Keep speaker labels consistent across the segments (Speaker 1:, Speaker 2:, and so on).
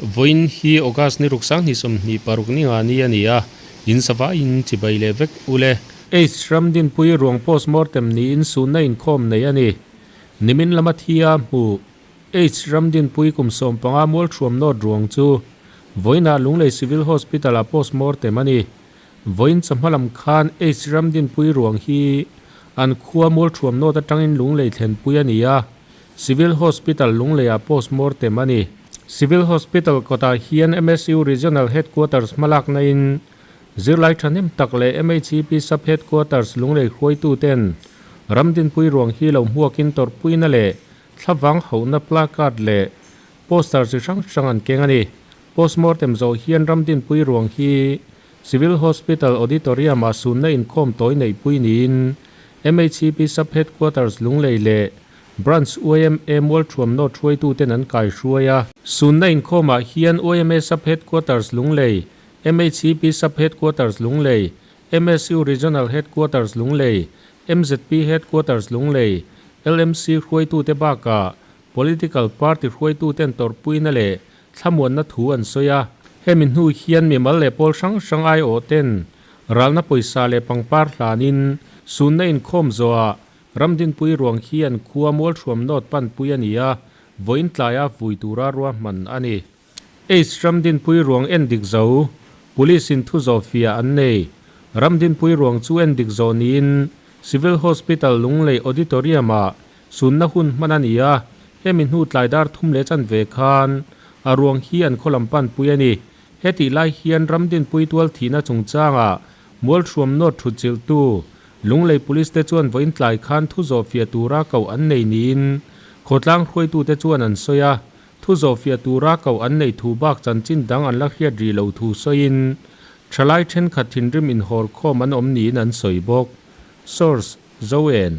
Speaker 1: Vawiin hi August ni ruk sang hnih 26 ni nga ni a ni a, in savaiin chibai leh vek u le. H Ramdinpui ruang postmortem niin sunna inkhawm nei a ni. Nimin lama thia hmu H Ramdinpui kum 15 mualthuam nawt ruang chu vawiinah Lunglei Civil Hospital-ah postmortem a ni. Vawiin chawhma lam khan H Ramdinpui ruang hi an khua mualthuam nawt atangin Lunglei thlenpui a ni a, Civil Hospital Lungleiah postmortem a ni. Civil Hospital kawtah hian MSU Regional Headquarters hmalakna in zirlai thahnem tak leh MHEP Sub Headquarters Lunglei hruaituten Ramdinpui ruang hi lo hmuakin tawrhpuina leh thlavang hauhna placard leh poster chi hrang hrang an keng a ni. Postmortem zawh hian Ramdinpui ruang hi Civil Hospital Auditorium-ah sunna inkhawm tawi neihpui niin MHEP Sub Headquarters Lunglei leh Branch YMA Mualthuam North hruaituten an kaihruai a. Sunna inkhawmah hian YMA Sub Headquarters Lunglei, MHEP Sub Headquarters Lunglei, MSU Regional Headquarters Lunglei, MZP Headquarters Lunglei, LMC hruaitute bakah Political Party hruaituten tawrhpuina leh thlamuanna thu an sawi a. Hemi hnu hian mimal leh pawl hrang hrang aiawh ten ralna pawisa leh pangpar hlanin sunna inkhawm zawhah Ramdinpui ruang hi an khua Mualhruam North panpui a ni a, vawiin tlaia vui tura ruahman a ni. H Ramdinpui ruang en dik zo, Police in thu zawh fiah an nei. Ramdinpui ruang chu en dik zawh niin Civil Hospital Lunglei Auditorium ah sunna hun hman a ni a, hemi hnu tlai dar thum leh chanve khan a ruang hi an khaw lam panpui a ni. Hetih lai hian Ramdinpui tual thihna chungchangah Mualhruam North thutchilhtu Lunglei Police te chuan vawiin tlai khan thu zawh fiah tura koh an nei niin khawtlang hruaitute chuan an sawi a, Thu zawhfiah tura koh an neih thu bak chanchin dang an la hriat rih lo thu sawiin thalai thenkhat thinrim inhawr khawm an awm niin an sawi bawk. Source, Zoen.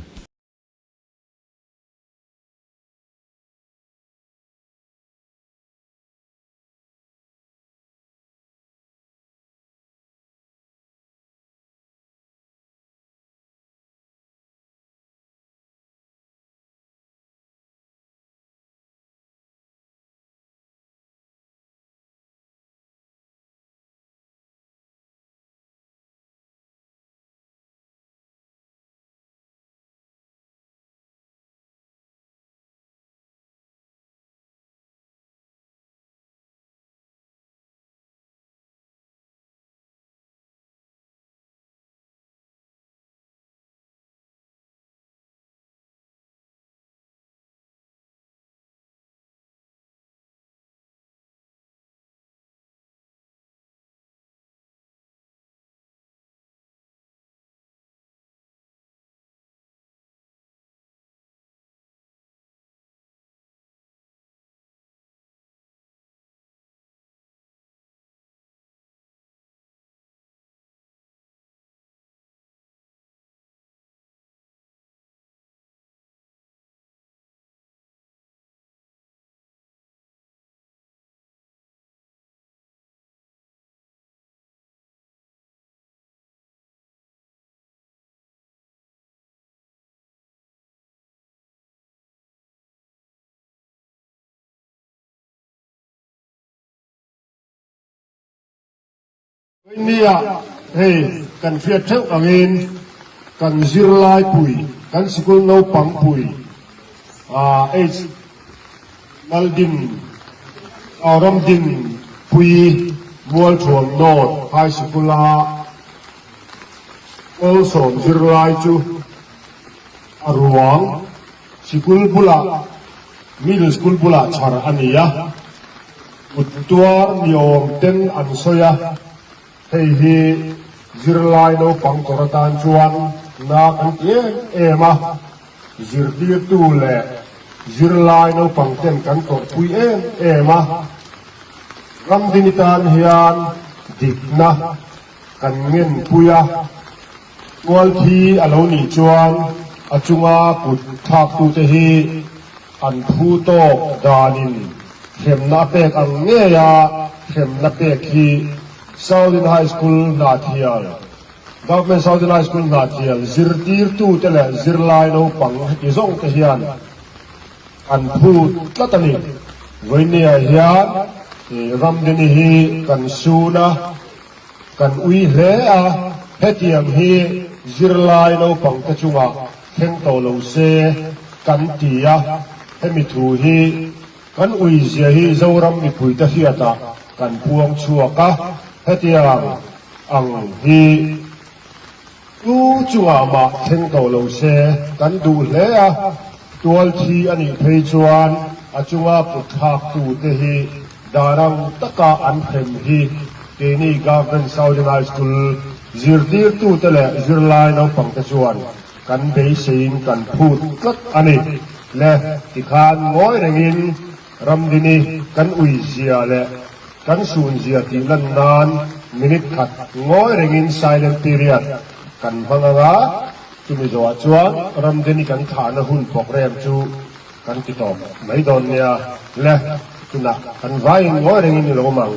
Speaker 2: Nia, hei kan hriat theuh angin kan zirlai pui, kan sikul naupang pui H Laldin Ramdin pui Mualthuam North High Sikula Kawlsawm zirlai chu a ruang sikul bulah Middle School bulah chhar a ni a, kut tuar ni awm ten an sawi a, hei hi zirlai naupang tawrh atan chuan na kan ti em em a, zirtirtu leh zirlai naupang ten kan tawrhpui em em a, Ramdini tan hian dikna kan ngenpui a. Tualthi a lo nih chuan a chunga kut thlaktute hi an phu tawk danin hremna a pek ang ngeia hremna pek hi Shaolin High School Hnahthial, Government Shaolin High School Hnahthial zirtirtute leh zirlai naupang heti zawng te hian an phu tlat a ni. Vawinia hian. Ramdini hi kan sun a, kan ui hle a, hetiang hi zirlai naupangte chungah thleng tawh lo se kan ti a, hemi thu hi kan ui zia hi Zoram mipuite hriatah kan puang chhuak a, hetiang ang hi Tu chungah mah thleng tawh lo se kan duh hle a, tual thi a nih phei chuan a chunga kut thlaktute hi darang taka an hrem hi keini Government Southern High School zirtirtute leh zirlai naupangte chuan kan beiseiin kan phut tlat a ni. Le tikhan ngawi rengin Ramdini kan uizia leh Kan sunzia tih lan nan minute khat ngawi rengin silent period kan hmang ang a, chumi zawhah chuan Ramdeni kan thlahna hun program chu kan ti tawp mai dawn nia. Le, tunah kan vaiin ngawi rengin i lo awm ang.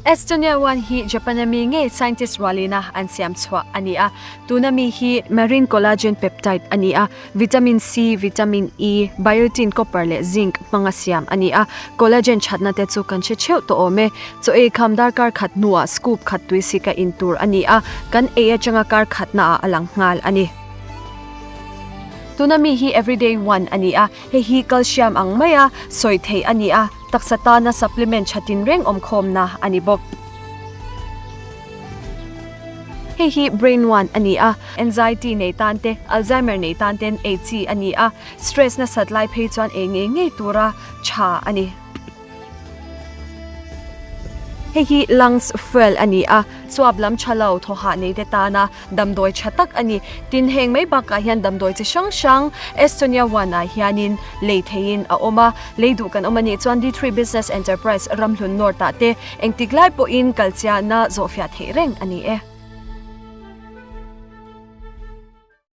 Speaker 3: Estonia One hi Japan-a mi ngei scientist rualina an siam chhuah a ni a. Tuna mi hi marine collagen peptide a ni a, vitamin C, vitamin E, biotin, copper leh zinc hmanga siam a ni a. Collagen thatna te chu kan hre theuh tawh awm e. Chaw ei kham darkar khat hnuah scoop khat tui sika in tur a ni a, kan ei atanga kar khatnaah a lang nghal a ni. Tuna mi hi everyday one a ni a, hei hi calcium ang maia sawi theih a ni a. Taksa tana supplement tha tinreng awmkhawmna a ni bawk. Hei hi Brain One a ni a, anxiety nei tan te, Alzheimer nei tan ten ei chi a ni a, stress nasat lai phei chuan ei ngei ngei tura tha a ni. Hei hi Lungs Fuel a ni a, chuap lam tha lo thawhah nei te tana Damdawi tha tak a ni. Tin, heng mai bakah hian damdawi chi hrang hrang Estonia One ah hianin lei theihin a awm a. Lei duh kan awm a nih chuan D3 Business Enterprise Ramhlun North ah te engtik lai pawhin kalchiahna zawhfiah theih reng a ni e.